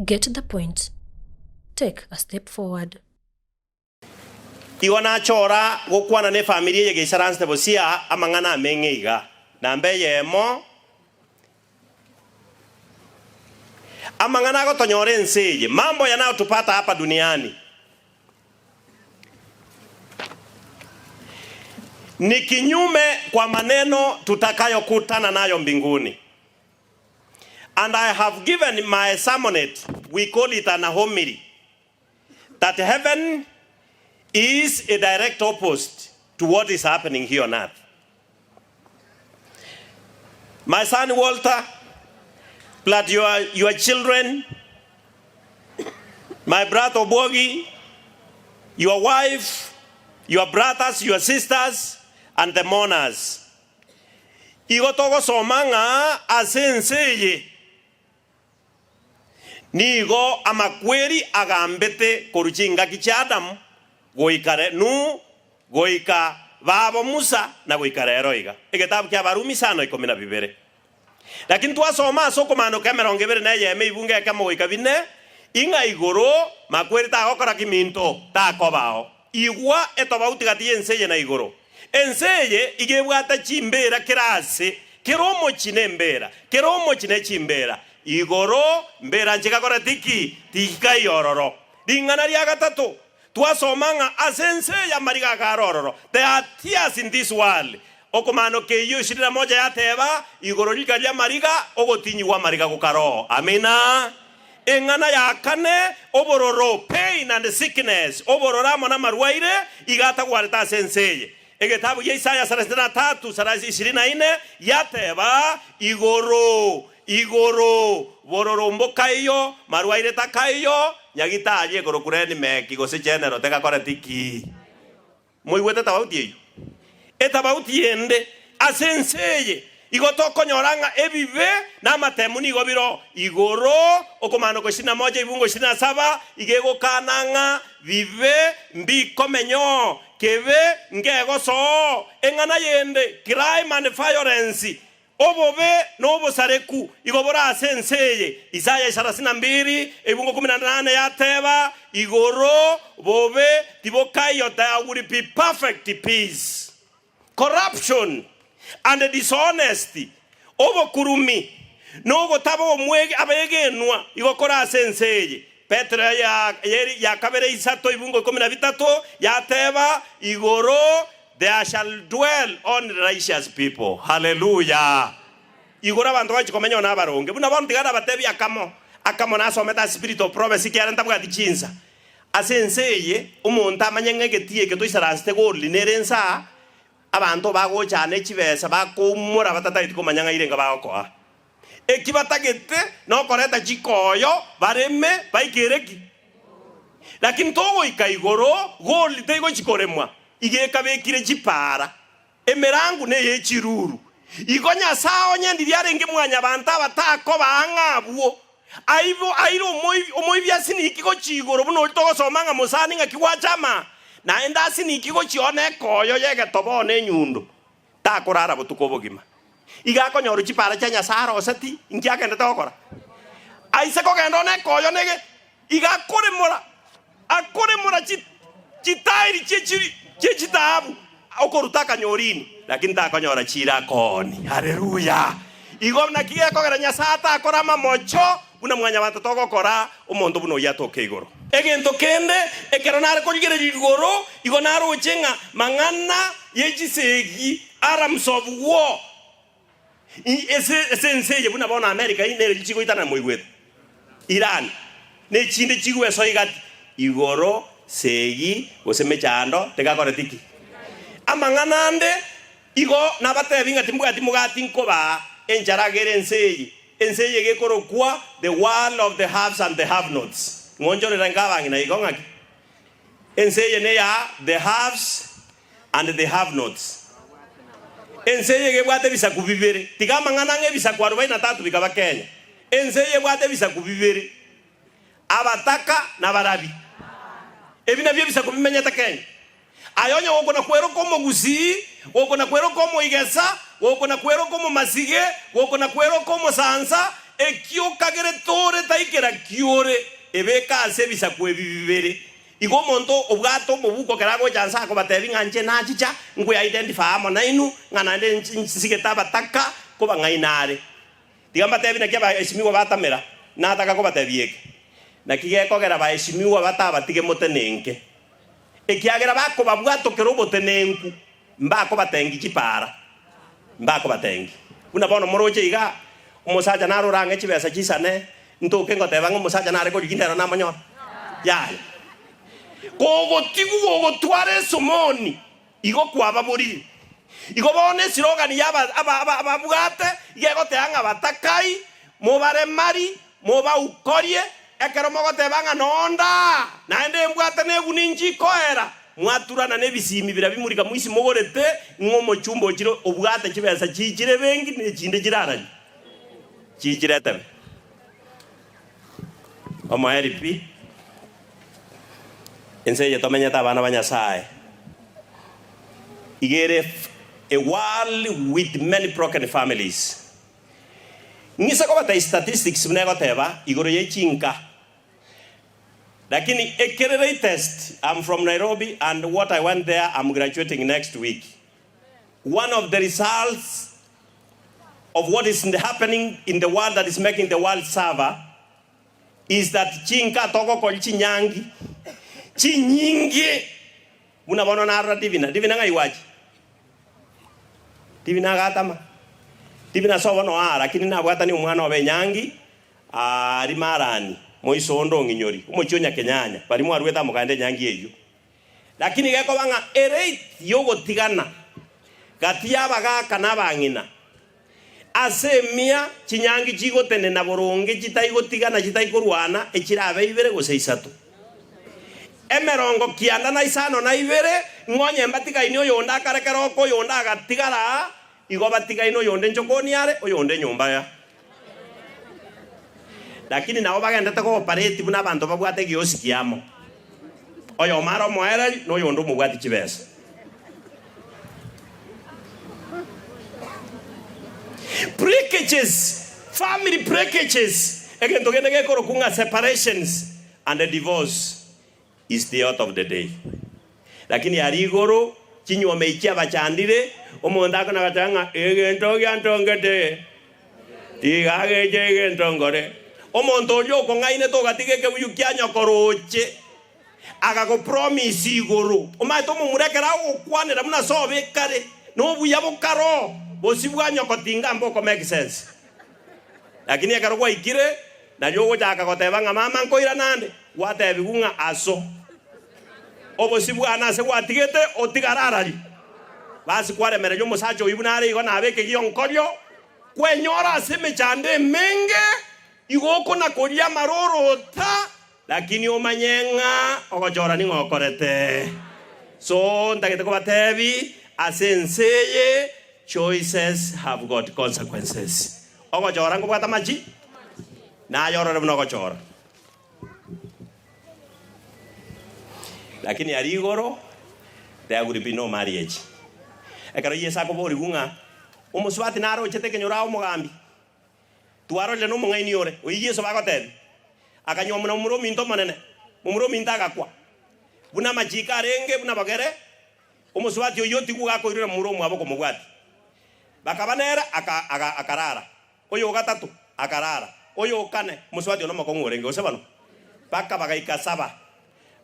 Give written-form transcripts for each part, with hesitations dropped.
Get the point. Take a step forward. Igo nachora gokwana nefamiri eye geisaransete bosia amang'ana ameng'e iga. Namba eyemo, amang'ana agotonyora ense eye, mambo yanayotupata hapa duniani, ni kinyume kwa maneno tutakayokutana nayo mbinguni. And I have given my sermonette, we call it an homily, that heaven is a direct opposite to what is happening here on earth. My son Walter, plus your, your children, my brother Obwogi, your wife, your brothers, your sisters, and the mourners. Igo togosoma ng'a ase ense eye nigo amakweri agambete korwa chingaki chia Adamu goika Nuhu, goika babo Musa, na goika rero iga. Egetabu kia Abarumi isano ikomi na bibere. Lakini twasoma ase okomanoka emerongo ebere na eyemo ebibungo ekemo goika bine, ing'a igoro makweri tagokora ki minto? Takobao. Igwa etobauti gati y'ense eye na igoro. Ense eye iga ebwate chimbeera kera aase, kera omochie nembeera, kera omochie ne chimbeera. Igoro mbeera nchikakoreti ki? Tichikai ororo. Ring'ana ria gatato, twasoma ng'a ase ense eye amariga agare ororo, there are tears in this world. Okomanoka eyio ishirini na moja yateba, igoro rika ri'amariga, ogotinyigwa amariga gokaroo. Amina. Eng'ana ya kane, obororo, pain and sickness, obororo amo namarwaire, iga atagwarete ase ense eye. Egetabu gia Isaya sarasini na tatu sarasi ishirini na ine yateba, Igoro, igoro, bororo mbokaiyo, marwaire takaiyo, nyagitari ekorokwa Renimeki gose General tegakoreti ki? Moigwete etabauti eyio? Etabauti ende ase ense eye, igo tokonyora ng'a ebibe na amatemu nigo biro igoro, okomanoka ishirini na moja ebungo ishirini na saba iga egokana ng'a bibe mbikomenya oo, kebe nkegoso oo. Eng'ana yende, crime and violence, Obobe na obosareku igo bore ase ense eye. Isaya isarasi na mbiri, ebungo kumi na nane yateba, Igoro bobe tibokaiyo there will be perfect peace. Corruption and dishonesty, obokurumi, na ogotaba omwege abegenwa igo kore ase ense eye. Petero ya ya kabere isato ibungo ikomi na bitato yateba, Igoro There shall dwell only righteous people. Haleluya! Igoro abanto bachi komenya one abaronge. Buna bono tiga nabatebie akamo, akamo nasomete ase spirit of prophecy ekiagera ntabwati chinsa. Ase ense eye, omonto amanye ng'a egetii eke toisaransete gold nere ense aa, abanto bagocha ne chibesa bakoumora batatageti komanya ng'a irenga bagokoa. Eki batagete nokoreta chikoyo bareme baikere ki? Lakini togoika igoro, gold tegochi koremwa, iga ekabekire chipaara, emerangu neye chiruru. Igo Nyasae onye ndiria arenge mwanyabanto aba takoba ang'e abwo, aibo aire omoibi, omoibi asiniki gochia igoro buna oria togosoma ng'a mosani ng'aki gwachama, naende asiniki gochia one ekoyo y'egetobo one enyundo. Takorara botuko obogima. Iga akonyorwa chipaara chia Nyasae aroseti, inki agendete gokora? Aise kogenda one ekoyo nege, iga akoremora, akoremora chi chitairi chie chiri chie chitaabu, okoruta akanyorini, lakini takonyora chiira akooni. Haleluya! Igo naki gekogera Nyasae atakora amamocho buna mwanyabanto togokora omonto buna oyio atoke igoro. Egento kende, ekero nare korigereria igoro, igo naroche ng'a mang'ana ye chisegi, arms of war, ase ase ense eye buna bono America nere chigoitana moigwete, Iran, na echinde chigwesoa igati, igoro, segi, gose mechando, tegakoreti ki? Amang'ana ande, igo nabatebi ng'a timbwati mogati nkobaa enchara gere ense eye, Ense eye gekorokwa the world of the haves and the have-nots. Ng'onchorera inka abang'ina igo ng'aki? Ense eye neya the haves and the have-nots. Ense eye gebwate ebisaku bibere. Tiga amang'ana ng'a ebisaku arobaini na tatu bikaba Kenya. Ense eye ebwate ebisaku bibere. Abataka na barabi. Ebi nabio ebisaku bimenyete Kenya. Aye onye gokona kweroka omogusii, gokona kweroka omoigesa, gokona kweroka omomasige, gokona kweroka omosansa, Eki okagerete ore taikera ki ore, ebeke ase ebisaku ebi bibere. Igo omonto obwate omobuko ekero agocha nse akobatebi ng'a inche nachicha, nkwe-identify amo nainwe, ng'a naende nsigete abataka, kobang'aina are. Tiga mbatebi naki abaesimigwa batamera, nataka kobatebia eke. Naki gekogera abaesimigwa batabatige motenenke, ekiagera bakobabwatokera obotenenku, mbakobatengi chipaara, mbakobatengi. Buna bono moroche iga, omosacha naro orang'e chibesa chisane, ntoke ngoteba ng'a omosacha nare korigia nero namonyore? Yaya. Kogotigwa gogotwara esomoni, Igo kwababorire. Igo bono esirogani y'ababwate iga egoteba ng'a batakai, mobaremari, mobaukorie, ekero mogoteba ng'a nonda, naende embwate neguni inche ikoera, mwaturana nebisiimi biria bimurika mwisi mogorete, ng'a omochumba ochire obwate chibesa chiichire ebenki na echinde chirarari chiichire etebe. Omoeri pi. Ense eye tomenyete abana ba Nyasae iga ere a world with many broken families. Ng'ise kobatebia statistics buna egoteba igoro ye chinka lakini ekere latest I'm from Nairobi and what I went there I'm graduating next week one of the results of what is happening in the world that is making the world suffer is that chinka togokoria chinyangi chinyinge buna bono narora Divina, Divina ng'ai gwachi? Divina agatama, Divina sobo noa lakini nabwatani omwana obe enyangi aria marani moiso onde ong'inyori omochie o Nyakenyanya baria mwaruete amo kaende enyangi eyio. Lakini gekoba ng'a erate yogotigana gati y'abagaaka na abang'ina Ase emia chinyangi chigotenena boronge chitai gotigana chitai korwana, echirabe ibere gose isato. Emerongo kianda na isano na ibere, ng'a onye mbatigaini oyonde akarekera oko, oyonde agatigara aa, igo batigaine oyonde nchokoni are, oyonde nyomba ya. Lakini nabo bagendete goopareti buna abanto babwate egiosi kiamo. Oyomo are omoereri, na oyonde omobwati chibesa. Breakages, family breakages, egento kende gekorokwa ng'a separations and divorce is the order of the day. Lakini aria igoro chinyuoma echi chiabachandire, omonto akona goteba ng'a egento giantongete tiga geche egento nkore. Omonto oria okong'ainete ogatiga ekebuyu kia nyoko roche. Agagopromise igoro. Omanyete omomura ekero agogokwanera buna sobe ekare, na obuya bokare oo, bosio bwa nyoko tinga mboko make sense. Lakini ekero gwaikire, nario ogochaka goteba ng'a mama nkoirana ande, gwatebigwa ng'a aso. Obosio bwane ase gwatigete, otigare arari. Basi kwaremereria omosacha oyio buna are igo nabe ekegionkorio, kwenyora ase emechando emenge, igo okona koria amarorota, Lakini omanye ng'a ogochora ning'o okorete. So ntagete kobatebi, ase ense eye choices have got consequences. Ogochora nkobwate amachi? Naye orore buna ogochora. Lakini aria igoro there will be no marriage. Ekero Yeso akoborigwa ng'a omosubati narochete ekenyoro aye omogambi, Twarorire nomong'aini ore, oyio Yeso bagotebia, akanyuomwa na momura ominto omonene, momura ominto agakwa. Buna amachiko arenge, buna bogere, omosubati oyio otigwe gakoirora momura omwabo komobwatia. Bakaba nere aka, aga, akarara, oyo o gatato akarara, oyo o kane, omosubati one omokong'u orenge, gose bono? Baka bagaika saba,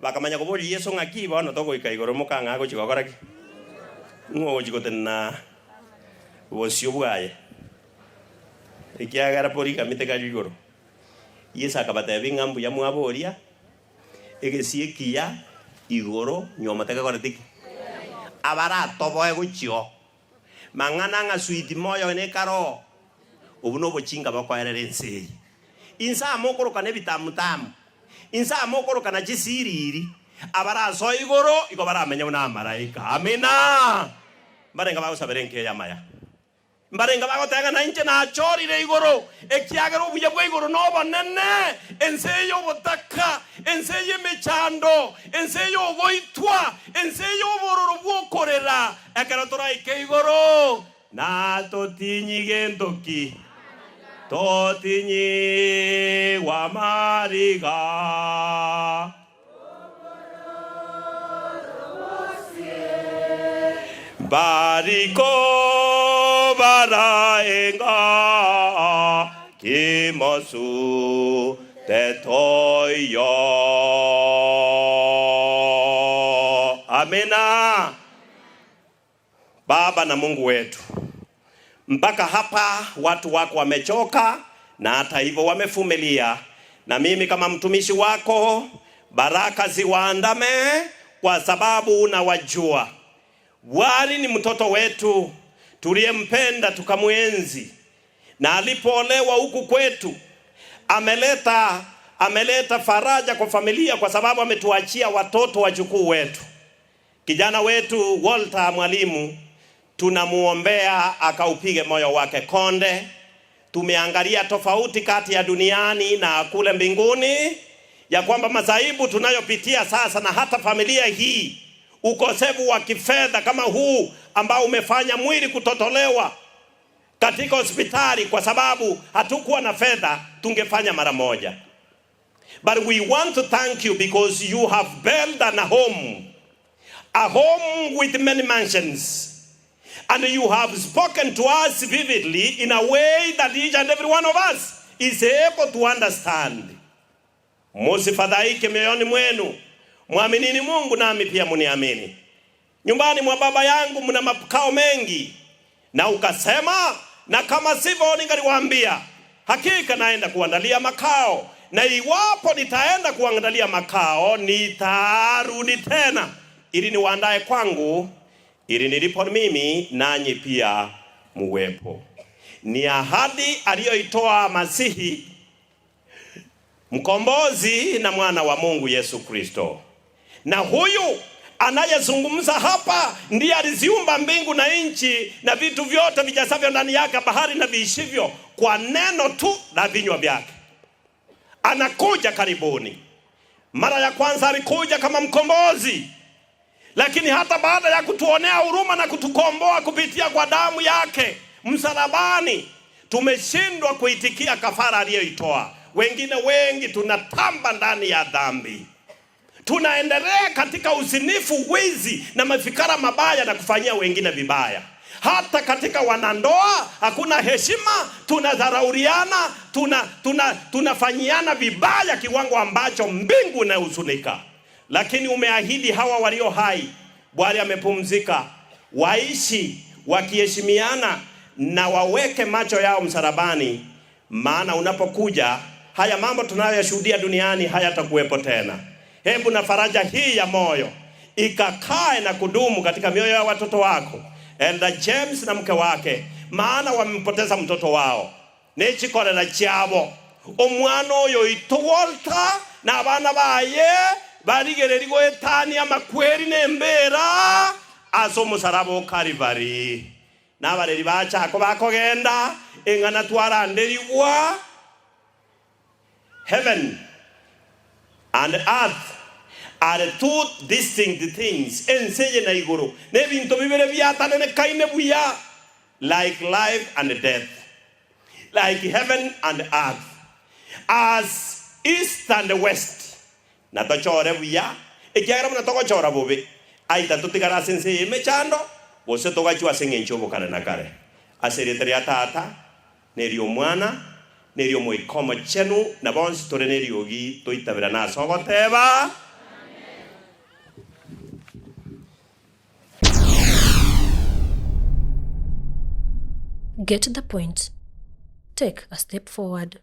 bakamanya koboria Yeso ng'aki bono togoika igoro mokang'a agochia gokora ki? Ng'o ogochia gotenena bosio bwaye? Ekiagera polygamy tekari igoro. Yeso akabatebia ng'a mbuya mwaboria, egesio ekiya igoro nyuomo tegekoreti ki? Abaratoboe gochia oo, mang'ana ng'a switi moyo nekare oo, obwo nobochinga bokoerera ense eye. Inse aa mokorokana ebitamutamu, inse aa mokorokana chisiriri, abarasoe igoro igo baramenye buna amalaika. Amina! Mbarenge bagosabera enka eye amaya. Mbarenge bagoteba ng'a nainche nachorire igoro, ekiagera obuya bwa igoro nobonene, ense eye y'obotaka, ense y'emechando, ense y'ogoitwa, ense y'obororo bw'okorera. Ekero toraike igoro, natotinyi gento ki? Totinyigwa amariga. Bariko baraenga kimosu tetoiyo. Amina. Baba na Mungu wetu, mpaka hapa watu wako wamechoka, na hata hivyo wamevumilia. Na mimi kama mtumishi wako, baraka ziwaandame, kwa sababu unawajua. Wali ni mtoto wetu tuliyempenda tukamwenzi, na alipoolewa huku kwetu ameleta ameleta faraja kwa familia, kwa sababu ametuachia watoto wajukuu wetu. Kijana wetu Walter Mwalimu tunamuombea akaupige moyo wake konde. Tumeangalia tofauti kati ya duniani na kule mbinguni, ya kwamba masaibu tunayopitia sasa na hata familia hii, ukosefu wa kifedha kama huu ambao umefanya mwili kutotolewa katika hospitali kwa sababu hatukuwa na fedha, tungefanya mara moja. But we want to thank you because you have built an home, a home with many mansions. And you have spoken to us vividly in a way that each and every one of us is able to understand. Musifadhaike mioyoni mwenu, mwaminini Mungu nami pia muniamini. Nyumbani mwa Baba yangu mna makao mengi, na ukasema, na kama sivyo ningaliwaambia, hakika naenda kuandalia makao, na iwapo nitaenda kuandalia makao, nitarudi tena ili niwaandae kwangu, ili nilipo mimi nanyi pia muwepo. Ni ahadi aliyoitoa Masihi mkombozi na mwana wa Mungu Yesu Kristo. Na huyu anayezungumza hapa ndiye aliziumba mbingu na nchi na vitu vyote vijasavyo ndani yake, bahari na viishivyo, kwa neno tu la vinywa vyake. Anakuja karibuni. Mara ya kwanza alikuja kama mkombozi, lakini hata baada ya kutuonea huruma na kutukomboa kupitia kwa damu yake msalabani, tumeshindwa kuitikia kafara aliyoitoa. Wengine wengi tunatamba ndani ya dhambi, tunaendelea katika uzinifu, wizi na mafikara mabaya na kufanyia wengine vibaya. Hata katika wanandoa hakuna heshima, tunadharauriana, tuna tuna tunafanyiana vibaya kiwango ambacho mbingu inahuzunika. Lakini umeahidi hawa walio hai, Bwana amepumzika, waishi wakiheshimiana na waweke macho yao msalabani, maana unapokuja haya mambo tunayoyashuhudia duniani hayatakuwepo tena. Hebu na faraja hii ya moyo ikakae na kudumu katika mioyo ya watoto wako Elder James na mke wake, maana wamempoteza mtoto wao nechikorera chiabo omwana oyo ito Walter na abana baye barigereri goetania makweri nembera ase omusaraba o Calvary nabareri bachako bakogenda eng'ana twaranderigwa. Heaven and earth are two distinct things, ense eye na igoro nebinto bibere biatanenekaine buya, like life and death, like heaven and earth, as east and west. Na tochore buya, ekiagera buna togochora bobe, aita totigare ase ense eye emechando, gose togachwe ase eng'encho y'obokare na kare. Ase erieta ria Tata, na eri'Omwana, na eri'Omoika Omochenu, na bonsi tore neriogi toitaberane ase ogoteba. Get the point. Take a step forward.